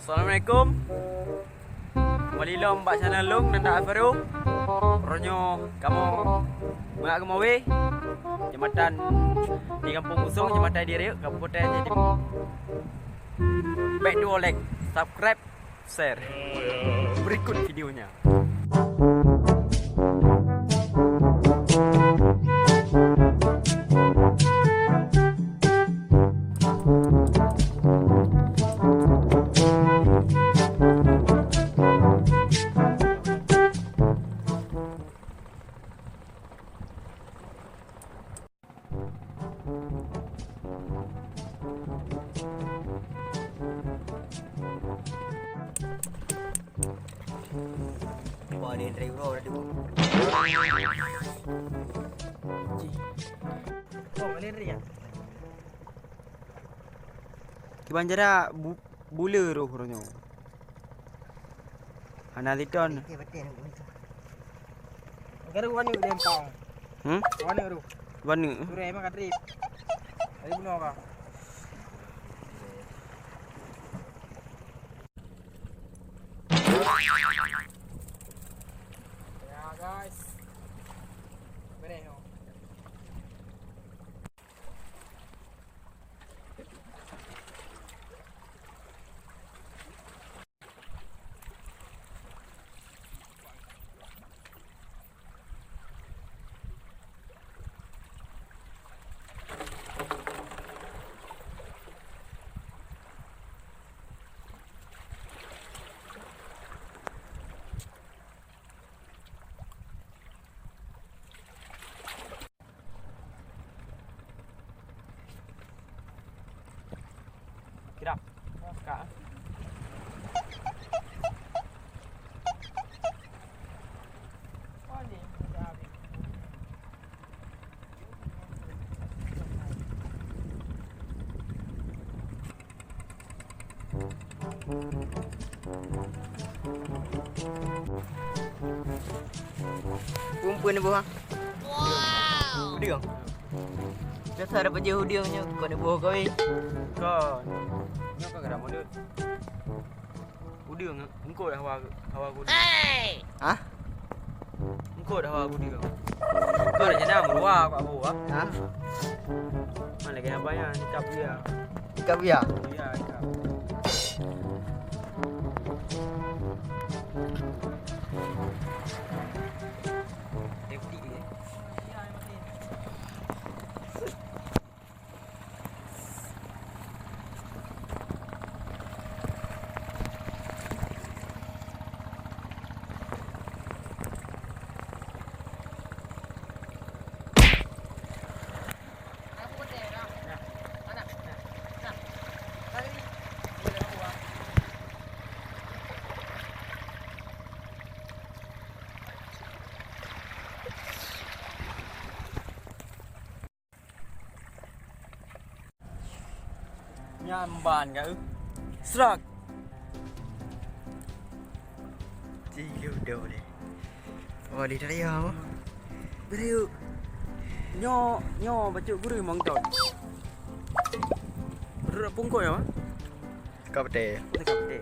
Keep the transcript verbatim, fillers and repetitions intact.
Assalamualaikum. Kembali lom bak channel lôn, Nanda Alvaro. Uroe nyoe kamoe mangat keumawe, jambatan di Gampông Busong, jambatan di Rayek, Kabupaten Aceh Timur. Bèk tuwo like, subscribe, share. Berikut videonya. Wah, dia dari Uro dah tu. Oh, boleh dari ya? Kiban jarak bu-, buleue roh uroe nyoe. Hana siton. Oke, betul. Negara warna dia empang. Hmm? Warna tu. Warna. Surai emang kadrip. Dari bunuh apa? Ya, guys. Beres, no. Kirap. Ka. Pun-pun boh, ha? Udeueng. Dasar apa je udeueng nyoe, kon boh kawin. Kon. Nyoe ka geura mulut. Udeueng, engko dah hawa, hawa udeueng. Hah? Engko dah hawa udeueng. Engko dah jana meuluwa kat boh, ha? Hah? Mana lagi apa ya? Nikap dia. Nikap dia? Ya, nikap. Dia putih dia. Nyan ban ka, eh. Srak. Ci lu do deh. Oh, di daya apa? Beriuk. Nyo, nyo bacut guru mong tau. Beriuk pungkoi apa? Kapte. Kapte.